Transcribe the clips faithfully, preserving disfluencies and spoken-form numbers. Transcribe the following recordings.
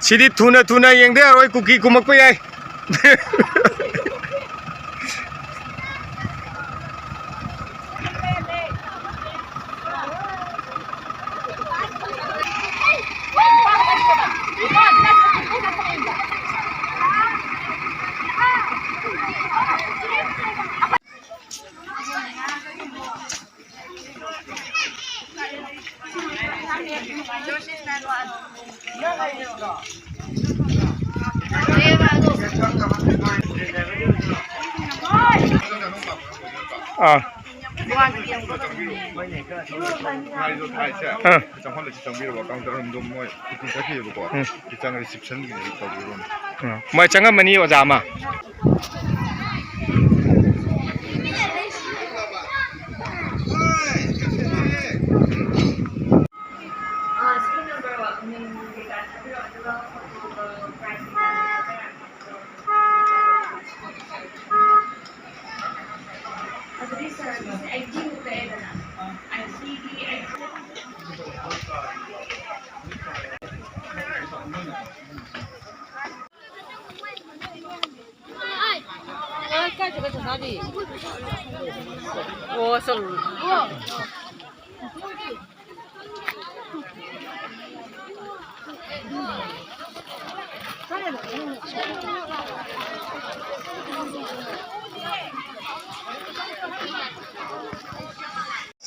ꯁꯤꯗꯤ ꯊꯨꯅ ꯊꯨꯅ ꯌꯦꯡꯗ ꯌꯥꯔꯣꯏ, ꯀꯨꯀꯤ ꯀꯨꯝꯃꯛꯄ ꯌꯥꯏ꯫ ꯑꯥ꯫ ꯑꯥ꯫ ꯎꯝ꯫ ꯃꯣꯏ ꯆꯪꯉꯝꯃꯅꯤ ꯑꯣꯖꯥ ꯑꯃ꯫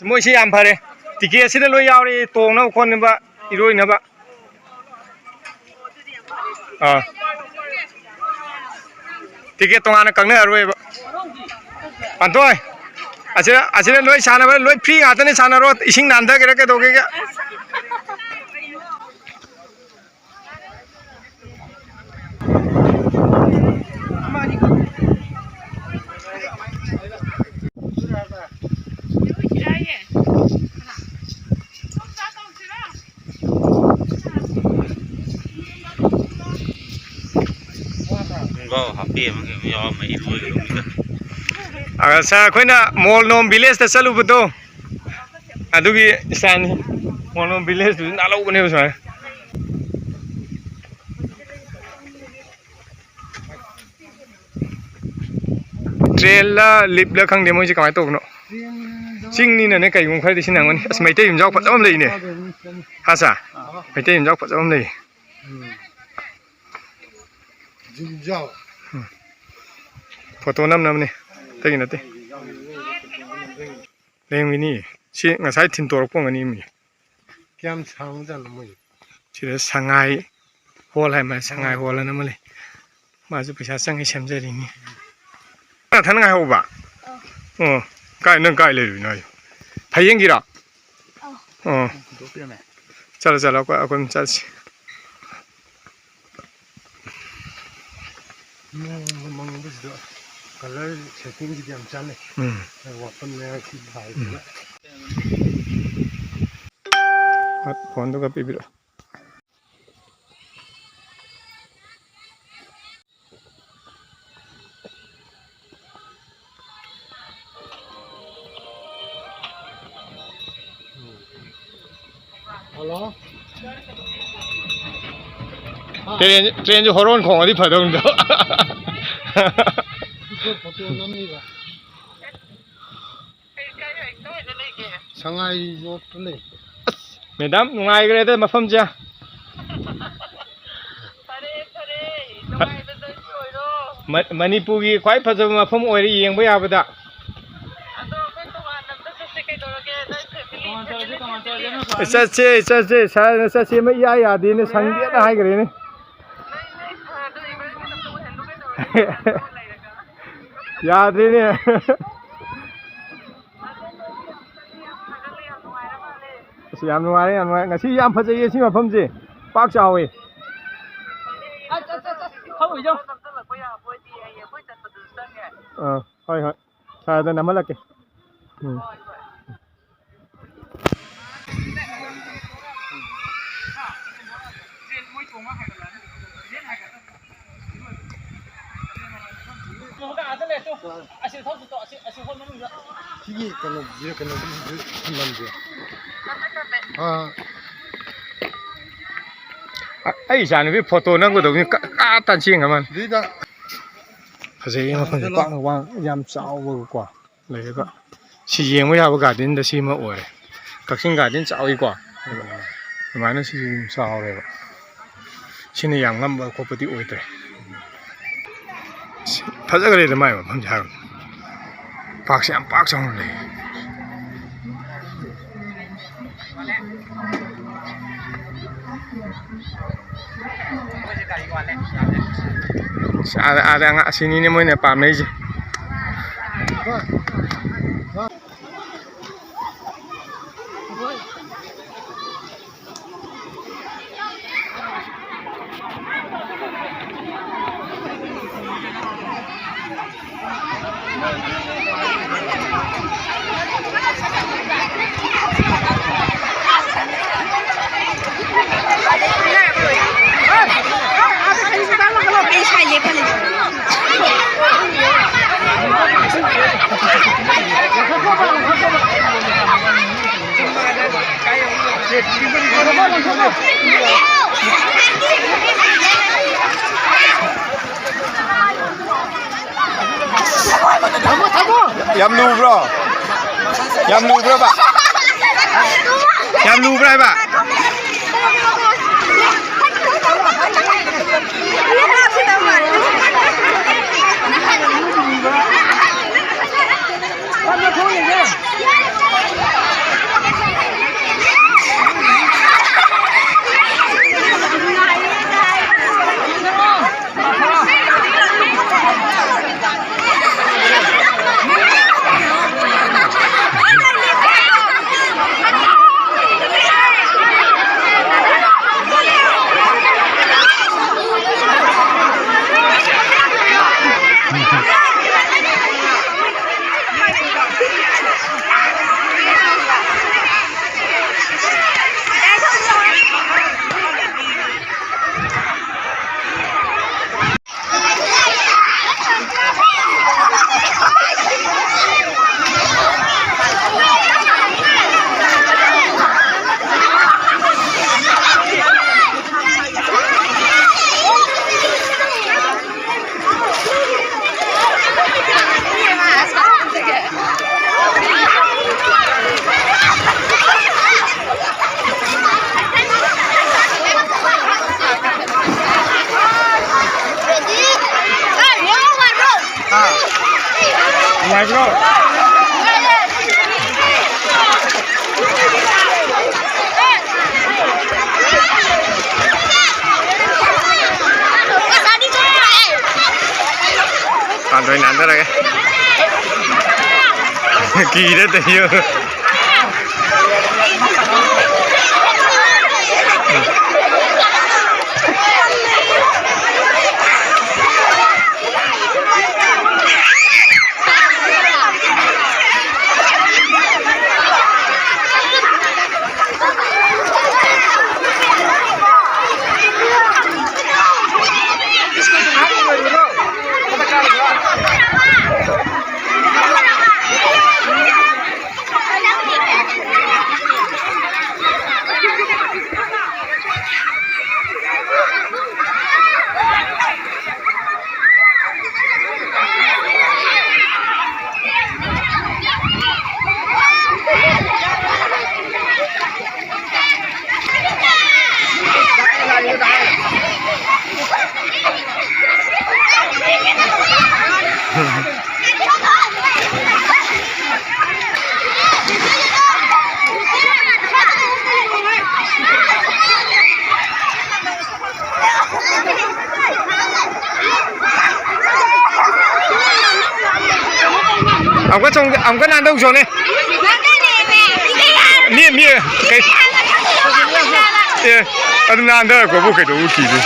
ꯃꯣꯏꯁꯤ ꯌꯥꯝ ꯐꯔꯦ, ꯇꯤꯀꯦꯠꯁꯤꯗ ꯂꯣꯏ ꯌꯥꯎꯔꯦ, ꯇꯣꯡꯅꯕ ꯈꯣꯠꯅꯕ, ꯏꯔꯣꯏꯅꯕ꯫ ꯑꯥ꯫ ꯇꯤꯀꯦꯠ ꯇꯣꯉꯥꯟꯅ ꯀꯛꯅꯔꯔꯣꯏꯕ꯫ ꯄꯥꯟꯊꯣꯏ, ꯑꯁꯤꯗ, ꯑꯁꯤꯗ ꯂꯣꯏ ꯁꯥꯟꯅꯕ, ꯂꯣꯏ ꯐ꯭ꯔꯤ ꯉꯥꯛꯇꯅꯤ, ꯁꯥꯟꯅꯔꯣ, ꯏꯁꯤꯡ ꯅꯥꯟꯊꯒꯦꯔꯥ ꯀꯩꯗꯧꯒꯦꯒꯦ꯫ ꯈꯣꯡꯒ꯭ꯔꯥꯎ ꯍꯥꯞꯄꯤ ꯑꯃꯒꯤ ꯑꯃ ꯌꯥꯎꯔꯝꯃꯦ, ꯏꯔꯣꯏꯒꯗꯧꯕꯤꯗ꯫ ꯑ, ꯁꯥꯔ, ꯑꯩꯈꯣꯏꯅ ꯃꯣꯜꯅꯣꯝ ꯚꯤꯂꯦꯖꯇ ꯆꯠꯂꯨꯕꯗꯣ, ꯑꯗꯨꯒꯤ ꯏꯁꯇꯥꯏꯜꯅꯤ꯫ ꯃꯣꯜꯅꯣꯝ ꯚꯤꯂꯦꯖꯇꯨꯁꯨ ꯅꯥꯜꯍꯧꯕꯅꯦꯕ ꯁꯨꯃꯥꯏꯅ꯫ ꯇ꯭ꯔꯦꯟꯂ ꯂꯤꯞꯂ ꯈꯪꯗꯦ ꯃꯣꯏꯁꯦ ꯀꯃꯥꯏꯅ ꯇꯧꯕꯅꯣ꯫ ꯆꯤꯡꯅꯤꯅꯅꯦ ꯀꯩꯒꯨꯝꯕ ꯈꯔꯗꯤ ꯁꯤꯖꯤꯟꯅꯔꯝꯒꯅꯤ꯫ ꯑꯁ, ꯃꯩꯇꯩ ꯌꯨꯝꯖꯥꯎ ꯐꯖꯕ ꯑꯃ ꯂꯩꯅꯦ꯫ ꯍꯥ ꯁꯥ? ꯃꯩꯇꯩ ꯌꯨꯝꯖꯥꯎ ꯐꯖꯕ ꯑꯃ ꯂꯩ꯫ ꯌꯨꯝꯖꯥꯎ꯫ ꯐꯣꯇꯣ ꯅꯝꯅꯕꯅꯤ, ꯑꯇꯩꯒꯤ ꯅꯠꯇꯦ꯫ ꯂꯩꯔꯝꯒꯅꯤ꯫ ꯁꯤ ꯉꯁꯥꯏ ꯊꯤꯟꯇꯣꯔꯛꯄ ꯑꯣꯏꯔꯝꯒꯅꯤ ꯃꯤ꯫ ꯀꯌꯥꯝ ꯁꯥꯡꯕꯖꯥꯠꯅꯣ ꯃꯣꯏ? ꯁꯤꯗ ꯁꯉꯥꯏ ꯍꯣꯜ ꯍꯥꯏ ꯃꯥꯜꯂꯦ, ꯁꯉꯥꯏ ꯍꯣꯜ ꯑꯅ ꯑꯃ ꯂꯩ꯫ ꯃꯥꯁꯨ ꯄꯩꯁꯥ ꯆꯪꯉꯤ ꯁꯦꯝꯖꯔꯤꯅꯤ꯫ ꯅꯊꯟ ꯉꯥꯏꯍꯧꯕ? ꯑꯣ, ꯀꯥꯏ, ꯅꯪ ꯀꯥꯏ ꯂꯩꯔꯨꯏꯅꯣ ꯍꯥꯏꯁꯦ? ꯐꯌꯦꯡꯒꯤꯔꯣ? ꯑꯣ꯫ ꯆꯠꯂꯣ, ꯆꯠꯂꯣ, ꯑꯩꯈꯣꯏ, ꯑꯩꯈꯣꯏ ꯑꯗꯨꯝ ꯆꯠꯁꯤ꯫ ꯅꯣꯡꯒ ꯃꯪꯕꯁꯤꯗ colour settingꯁꯤꯗꯤ ꯌꯥꯝ ꯆꯥꯟꯅꯩ꯫ ꯎꯝ꯫ ꯋꯥꯄꯟ ꯃꯌꯥꯏꯁꯤ ꯊꯥꯏꯁꯤꯅ꯫ ꯍꯣꯏ, phoneꯗꯨꯒ ꯄꯤꯕꯤꯔꯛꯑꯣ꯫ Hello? ꯇ꯭ꯔꯦꯟ, ꯇ꯭ꯔꯦꯟꯁꯨ ꯍꯣꯔꯣꯟ ꯈꯣꯡꯉꯗꯤ ꯐꯗꯧꯅꯤꯗꯣ꯫ ꯁꯤꯁꯨ photo ꯅꯝꯃꯤꯕ꯫ ꯁꯉꯥꯏ resort ꯇ ꯂꯩ꯫ ꯑꯁ, madam, ꯅꯨꯡꯉꯥꯏꯈ꯭ꯔꯦꯗ ꯃꯐꯝꯁꯦ꯫ ꯐꯔꯦ, ꯐꯔꯦ, ꯅꯨꯡꯉꯥꯏꯕꯗꯁꯨ ꯑꯣꯏꯔꯣ꯫ ꯃ-, ꯃꯅꯤꯄꯨꯔꯒꯤ ꯈ꯭ꯋꯥꯏ ꯐꯖꯕ ꯃꯐꯝ ꯑꯣꯏꯔꯦ ꯌꯦꯡꯕ ꯌꯥꯕꯗ꯫ ꯑꯗꯣ ꯑꯩꯈꯣꯏ ꯇꯣꯉꯥꯟꯅ ꯑꯝꯇ ꯆꯠꯁꯦ ꯀꯩꯗꯧꯔꯒꯦ? ꯅꯣꯏ family ꯇꯣꯉꯥꯟ ꯆꯠꯂꯁꯦ, ꯇꯣꯉꯥꯟ ꯆꯠꯂꯁꯦ, ꯅꯣꯏ ꯆꯠꯁꯦ, ꯆꯠꯁꯦ꯫ ꯁꯥꯔꯅ ꯆꯠꯁꯦ ꯑꯃ ꯏꯌꯥ ꯌꯥꯗꯦꯅꯦ, ꯁꯪꯗꯦꯅ ꯍꯥꯏꯈ꯭ꯔꯦꯅꯦ꯫ ꯌꯥꯗ꯭ꯔꯦꯅꯦ꯫ ꯑꯁ, ꯌꯥꯝ ꯅꯨꯡꯉꯥꯏꯔꯦ, ꯌꯥꯝ ꯅꯨꯡꯉꯥꯏꯔꯦ꯫ ꯉꯁꯤ ꯌꯥꯝ ꯐꯖꯩꯌꯦ ꯁꯤ ꯃꯐꯝꯁꯦ꯫ ꯄꯥꯛ ꯆꯥꯎꯋꯦ꯫ ꯑꯁ, ꯑꯁ, ꯑꯁ, ꯑꯁ, ꯈꯪꯉꯣꯏꯗ꯫ ꯑꯥ, ꯍꯣꯏ, ꯍꯣꯏ꯫ ꯁꯥꯔꯗ ꯅꯝꯍꯜꯂꯛꯀꯦ꯫ ꯎꯝ꯫ ꯁꯤꯒꯤ ꯀꯩꯅꯣꯁꯦ, ꯀꯩꯅꯣꯁꯦ ꯊꯝꯃꯝꯁꯦ꯫ ꯑꯥ꯫ ꯑ-, ꯑꯩ ꯏꯆꯥꯅꯨꯄꯤ photo ꯅꯝꯒꯗꯧꯕꯅꯤ꯫ ꯀ-, ꯀꯥ ꯇꯥꯟ ꯆꯦꯟꯈ꯭ꯔ ꯃꯥꯜꯂꯦ꯫ ꯑꯗꯨꯏꯗ ꯐꯖꯩꯌꯦ ꯃꯐꯝꯁꯦ, ꯄꯥꯛꯅ ꯋꯥꯡ-, ꯌꯥꯝ ꯆꯥꯎꯕꯀꯣ ꯂꯩꯔꯒ꯫ ꯁꯤ ꯌꯦꯡꯕ ꯌꯥꯕ ꯒꯥꯔꯗꯦꯟꯗ ꯁꯤꯃ ꯑꯣꯏꯔꯦ꯫ ꯀꯛꯆꯤꯡ ꯒꯥꯔꯗꯦꯟ ꯆꯥꯎꯏꯀꯣ꯫ ꯑꯗꯨꯃꯥꯏꯅ ꯁꯤꯁꯨ ꯑꯗꯨꯝ ꯆꯥꯎꯔꯦꯕ꯫ ꯁꯤꯅ ꯌꯥꯝ ꯉꯝꯕ ꯈꯣꯠꯄꯗꯤ ꯑꯣꯏꯗ꯭ꯔꯦ꯫ ꯁꯤ ꯐꯖꯈ꯭ꯔꯦꯗ ꯃꯥꯏ ꯃꯐꯝꯁꯦ ꯍꯥꯏꯔꯨꯅꯨ꯫ ꯄꯥꯛꯁꯦ ꯌꯥꯝ ꯄꯥꯛ ꯆꯥꯎꯅ ꯂꯩ꯫ ꯑꯁ, ꯑꯥꯗ, ꯑꯥꯗ ꯑꯉꯥꯡ ꯑꯁꯤꯅꯤꯅꯦ ꯃꯣꯏꯅ ꯄꯥꯝꯅꯩꯁꯦ꯫ ꯌꯥꯝ ꯂꯨꯕ꯭ꯔꯣ? ꯌꯥꯝ ꯂꯨꯕ꯭ꯔꯕ? ꯌꯥꯝ ꯂꯨꯕ꯭ꯔꯥ ꯍꯥꯏꯕ? ꯄꯥꯟꯊꯣꯏ ꯅꯥꯟꯊꯔꯒꯦ꯫ ꯀꯤꯔꯦ ꯇꯩꯌꯣ꯫ ꯑꯃꯨꯛꯀ ꯆꯣꯡ-, ꯑꯃꯨꯛꯀ ꯅꯥꯟꯗꯧ ꯆꯣꯡꯅꯦ꯫ ꯃꯤ, ꯃꯤ, ꯀꯩ-, ꯑꯦ, ꯑꯗꯨ ꯅꯥꯟꯊꯔꯛꯄꯕꯨ ꯀꯩꯗꯧꯕ ꯀꯤꯗꯣꯏ?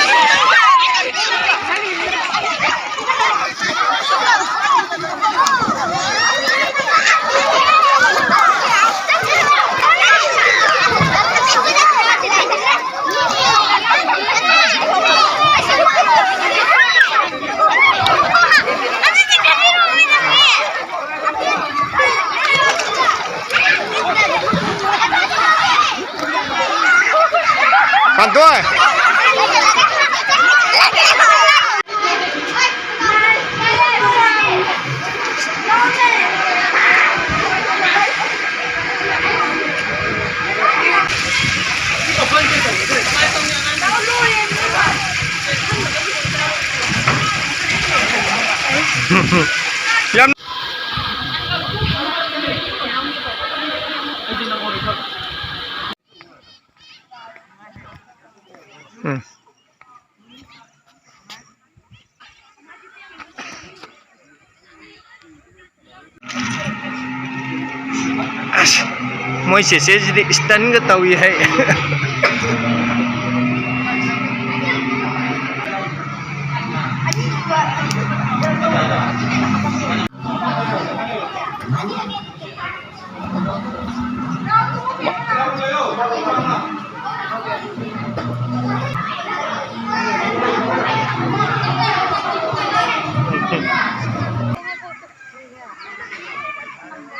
ꯀꯥꯟꯇꯣꯏ! ꯌꯥꯝ ꯎꯝ꯫ ꯑꯁ, ꯃꯣꯏ ꯆꯦꯆꯦꯁꯤꯗꯤ ꯏꯁꯇꯟꯒ ꯇꯧꯏ ꯍꯦ꯫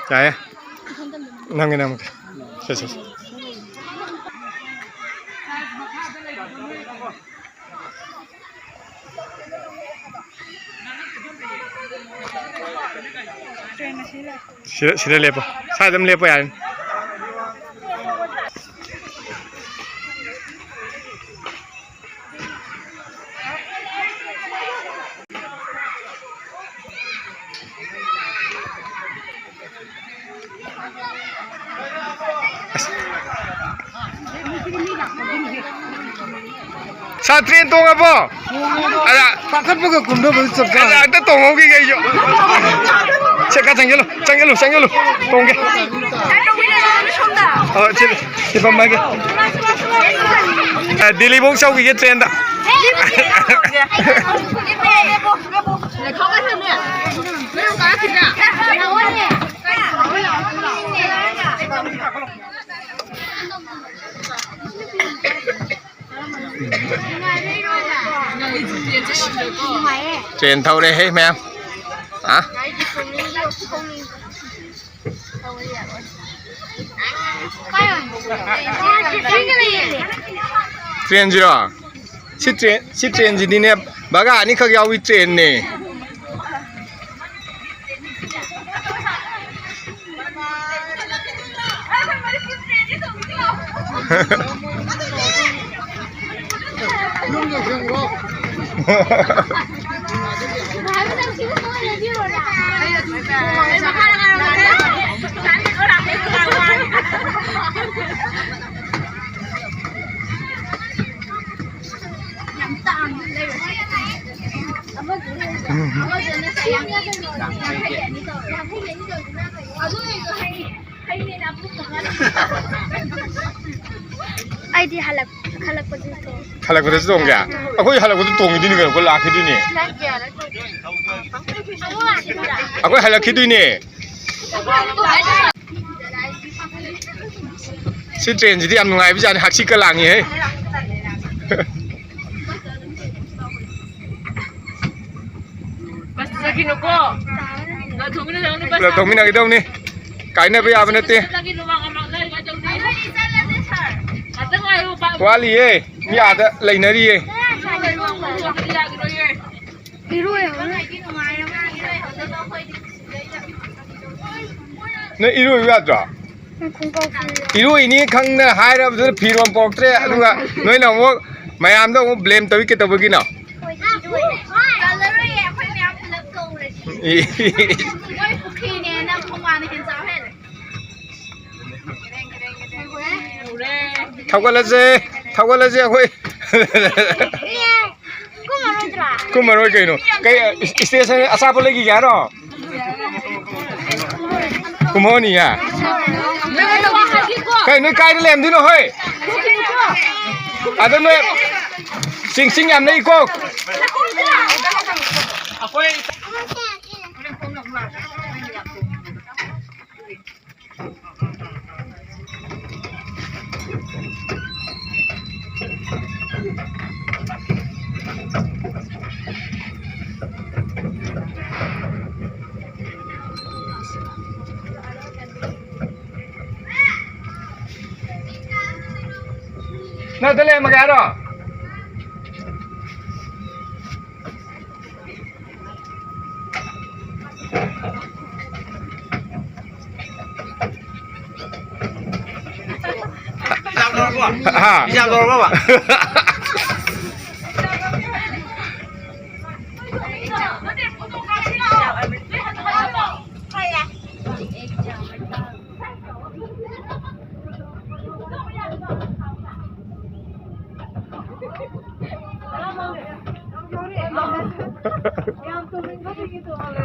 ꯌꯥꯏꯌꯦ꯫ ꯅꯪꯒꯤ, ꯅꯪꯒꯤ꯫ ꯁꯦ, ꯁꯦ, ꯁꯦ꯫ ꯁꯤꯗ, ꯁꯤꯗ ꯂꯦꯞꯄꯣ꯫ ꯁ꯭ꯋꯥꯏꯗ ꯑꯗꯨꯝ ꯂꯦꯞꯄꯣ ꯌꯥꯔꯅꯤ꯫ ꯁꯥ ꯇ꯭ꯔꯦꯟ ꯇꯣꯡꯉꯕꯣ? ꯑꯗ ꯀꯥꯈꯠꯄꯒ ꯀꯨꯝꯊꯕꯒ ꯆꯞ ꯆꯥꯔꯦ꯫ ꯑꯗ ꯑꯝꯇ ꯇꯣꯡꯍꯧꯈꯤꯒꯦ ꯑꯩꯁꯨ꯫ ꯁꯦ, ꯈꯔ ꯆꯪꯁꯤꯜꯂꯨ, ꯆꯪꯁꯤꯜꯂꯨ, ꯆꯪꯁꯤꯜꯂꯨ꯫ ꯇꯣꯡꯒꯦ꯫ ꯁꯣꯝꯗ꯫ ꯑ, ꯁꯤ, ꯁꯤ ꯐꯝꯃꯒꯦ꯫ ꯑ, ꯗꯤꯜꯂꯤꯐꯧ ꯆꯧꯈꯤꯒꯦ ꯇ꯭ꯔꯦꯟꯗ꯫ ꯇ꯭ꯔꯦꯟ ꯊꯧꯔꯦꯍꯦ ꯃꯌꯥꯝ꯫ ꯑ? ꯇ꯭ꯔꯦꯟꯁꯤꯔꯣ? ꯁꯤ ꯇ꯭ꯔꯦꯟ, ꯁꯤ ꯇ꯭ꯔꯦꯟꯁꯤꯗꯤꯅꯦ, ꯚꯒꯥ ꯑꯅꯤꯈꯛ ꯌꯥꯎꯕꯤ ꯇ꯭ꯔꯦꯟꯅꯦ꯫ ꯑꯩꯗꯤ ꯍꯜꯂꯛ-, ꯍꯜꯂꯛꯄꯗꯨ ꯇꯣꯡꯉꯦ꯫ ꯍꯜꯂꯛꯄꯗꯁꯨ ꯇꯣꯡꯒꯦ? ꯑꯩꯈꯣꯏ ꯍꯜꯂꯛꯄꯗ ꯇꯣꯡꯉꯤꯗꯨꯅꯤ ꯀꯩꯅꯣ, ꯑꯩꯈꯣꯏ ꯂꯥꯛꯈꯤꯗꯨꯏꯅꯦ꯫ ꯑꯩꯈꯣꯏ ꯍꯜꯂꯛꯈꯤꯗꯨꯏꯅꯦ꯫ ꯁꯤ ꯇ꯭ꯔꯦꯟꯁꯤꯗꯤ ꯌꯥꯝ ꯅꯨꯡꯉꯥꯏꯕꯖꯥꯠꯅꯤ, ꯍꯛꯆꯤꯠꯀ ꯂꯥꯡꯉꯤꯍꯦ꯫ ꯕꯁꯇ ꯆꯠꯈꯤꯅꯨꯀꯣ꯫ ꯄꯨꯂꯞ ꯊꯣꯡꯃꯤꯟꯅꯒꯗꯧꯅꯤ꯫ ꯀꯥꯏꯅꯕ ꯌꯥꯕ ꯅꯠꯇꯦ꯫ ꯉꯥꯛꯇꯪ ꯉꯥꯏꯌꯨ, ꯄꯥ-, ꯋꯥꯠꯂꯤꯌꯦ, ꯃꯤ ꯑꯥꯗ ꯂꯩꯅꯔꯤꯌꯦ꯫ ꯏꯔꯣꯏ꯫ ꯅꯣꯏ ꯏꯔꯣꯏꯕ ꯌꯥꯗ꯭ꯔꯣ? ꯈꯣꯡꯒ꯭ꯔꯥꯎ ꯐꯨꯔꯤꯠ꯫ ꯏꯔꯣꯏꯅꯤ ꯈꯪꯅ ꯍꯥꯏꯔꯕꯗꯨꯗ ꯐꯤꯔꯣꯜ ꯄꯣꯔꯛꯇ꯭ꯔꯦ, ꯑꯗꯨꯒ ꯅꯣꯏꯅ ꯑꯃꯨꯛ ꯃꯌꯥꯝꯗ ꯑꯃꯨꯛ ꯕ꯭ꯂꯦꯝ ꯇꯧꯏ ꯀꯩꯗꯧꯕꯒꯤꯅꯣ? ꯀꯜꯂꯔꯣꯏꯌꯦ, ꯑꯩꯈꯣꯏ ꯃꯌꯥꯝ ꯄꯨꯂꯞ ꯀꯧꯔꯗꯤ꯫ ꯃꯣꯏ ꯄꯨꯈ꯭ꯔꯤꯅꯦꯅ ꯈꯣꯡꯕꯥꯅ ꯍꯦꯟ ꯆꯥꯎ ꯍꯦꯜꯂꯦ꯫ ꯊꯧꯒꯠꯂꯁꯦ, ꯊꯧꯒꯠꯂꯁꯦ ꯑꯩꯈꯣꯏ꯫ ꯀꯨꯝꯃꯔꯣꯏꯗ꯭ꯔꯥ? ꯀꯨꯝꯃꯔꯣꯏ ꯀꯩꯅꯣ? ꯀꯩ, ꯏꯁ-, ꯏꯁꯇꯦꯁꯟ ꯑꯆꯥꯄꯣꯠ ꯂꯩꯈꯤꯒꯦ ꯍꯥꯏꯔꯣ? ꯀꯨꯝꯍꯣꯅꯤꯌꯦ꯫ ꯀꯩ, ꯅꯣꯏ ꯀꯥꯏꯗ ꯂꯩꯔꯝꯗꯣꯏꯅꯣ ꯍꯣꯏ? ꯑꯗꯣ ꯅꯣꯏ ꯆꯤꯡ, ꯆꯤꯡ ꯌꯥꯝ ꯅꯛꯏꯀꯣ꯫ ꯅꯪ ꯑꯗ ꯂꯩꯔꯝꯃꯒꯦ ꯍꯥꯏꯔꯣ? ꯍꯥ? ꯍꯤꯡꯖꯥꯞ ꯂꯧꯔꯕꯣ?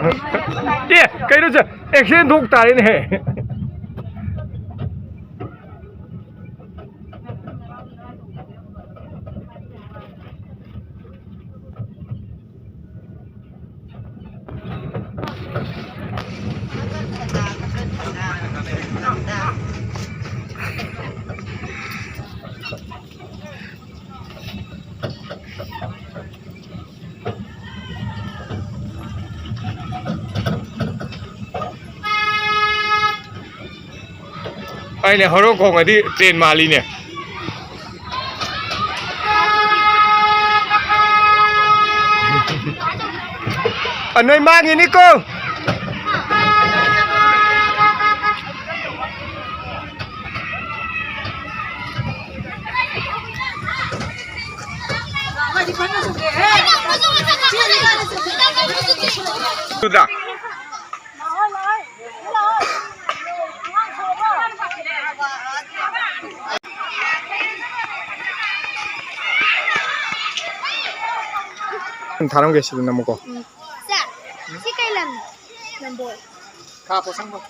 ꯑꯦ, ꯀꯩꯅꯣ ꯁꯦ, ꯑꯦꯛꯁꯤꯗꯦꯟ ꯊꯣꯛ ꯇꯥꯔꯦꯅꯦꯍꯦ꯫ ꯑꯩꯅꯦ ꯍꯣꯔꯣꯟ ꯈꯣꯡꯉꯗꯤ ꯇ꯭ꯔꯦꯟ ꯃꯥꯜꯂꯤꯅꯦ꯫ ꯑ, ꯅꯣꯏ ꯃꯥꯡꯉꯤꯅꯤꯀꯣ꯫ ꯇꯨꯗ꯫ ꯊꯥꯔꯝꯒꯦ ꯁꯤꯗ ꯅꯝꯃꯨꯀꯣ꯫ ꯎꯝ꯫ ꯁꯦ, ꯁꯤ ꯀꯩ ꯂꯝꯅꯣ? ꯅꯝꯕꯣꯜ꯫ ꯈꯥ ꯄꯣꯠꯁꯪꯕꯝ꯫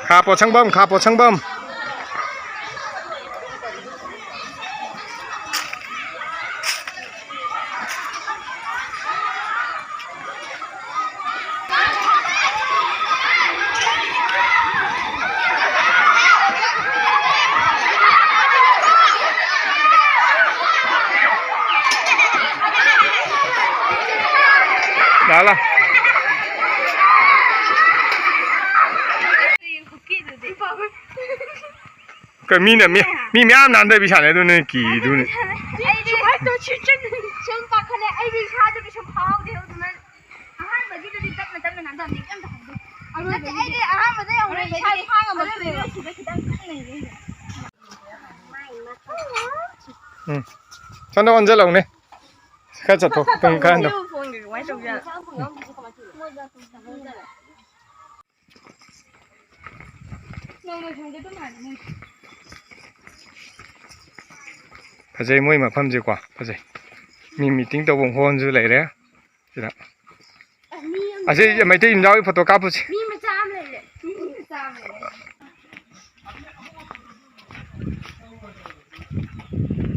ꯈꯥ ꯄꯣꯠꯁꯪꯕꯝ, ꯈꯥ ꯄꯣꯠꯁꯪꯕꯝ꯫ ꯂꯥꯛꯑꯣ, ꯂꯥꯛꯑꯣ꯫ ꯀ-, ꯃꯤꯅ ꯃꯤ, ꯃꯤ ꯃꯌꯥꯝ ꯅꯥꯟꯗꯕꯤ ꯁꯥꯟꯅꯩ, ꯑꯗꯨ ꯅꯣꯏ ꯀꯤꯗꯨꯅꯤ꯫ ꯑꯩꯗꯤ ꯁꯨꯝ ꯄꯥꯈꯠꯂꯦ, ꯑꯩꯗꯤ ꯏꯁꯥꯗ ꯀꯩꯁꯨ ꯐꯥꯎꯗꯦ, ꯑꯗꯨꯅ ꯑꯍꯥꯟꯕꯒꯤꯗꯨꯗꯤ ꯇꯞꯅ ꯇꯞꯅ ꯅꯥꯟꯊꯕꯅꯤ, ꯀꯩꯝꯇ ꯍꯧꯗꯦ꯫ ꯅꯠꯇꯦ, ꯑꯔꯣꯏꯕꯒꯤꯗꯤ ꯑꯩꯗꯤ ꯑꯍꯥꯟꯕꯗ ꯌꯧꯔꯦ, ꯏꯁꯥ ꯐꯥ ꯉꯝꯃꯛꯇ꯭ꯔꯦꯕ꯫ ꯑꯔꯣꯏꯕꯒꯤꯗ ꯁꯤꯗ ꯈꯤꯇꯪ ꯀꯟꯅ ꯌꯦꯡꯉꯦ꯫ ꯎꯝ꯫ ꯁꯣꯝꯗ ꯑꯣꯟꯁꯤꯜꯂꯛꯎꯅꯦ꯫ ꯈꯔ ꯆꯠꯊꯣꯛ, ꯇꯨꯡ ꯈꯔ ꯍꯟꯊꯧ꯫ ꯁꯤ ꯐꯣꯟꯒꯤ ꯀꯃꯥꯏꯅ ꯇꯧꯖꯥꯠꯅꯣ? ꯐꯖꯩ ꯃꯣꯏ ꯃꯐꯝꯁꯦꯀꯣ, ꯐꯖꯩ꯫ ꯃꯤ ꯃꯤꯇꯤꯡ ꯇꯧꯐꯝ ꯍꯣꯜꯁꯨ ꯂꯩꯔꯦ ꯁꯤꯗ꯫ ꯑꯁꯤ ꯃꯩꯇꯩ ꯌꯨꯝꯖꯥꯎꯒꯤ ꯐꯣꯇꯣ ꯀꯥꯞꯄꯨꯁꯤ꯫ ꯃꯤ ꯃꯆꯥ ꯑꯃ ꯂꯩꯔꯦ꯫ ꯃꯤ ꯃꯆꯥ ꯑꯃ ꯂꯩꯔꯦ꯫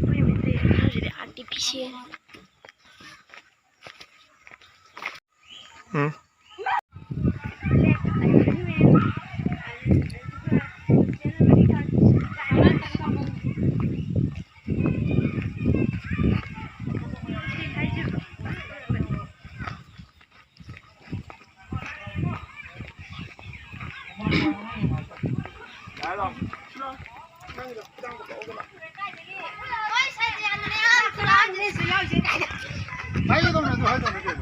ꯑꯩꯈꯣꯏ ꯃꯩꯇꯩ ꯑꯉꯥꯡꯁꯤꯗꯤ artificial꯫ ꯎꯝ꯫ ꯍꯥꯏꯒꯗꯧꯅꯦ, ꯑꯗꯨ ꯍꯥꯏꯗꯧꯅꯦ ꯀꯩꯅꯣ꯫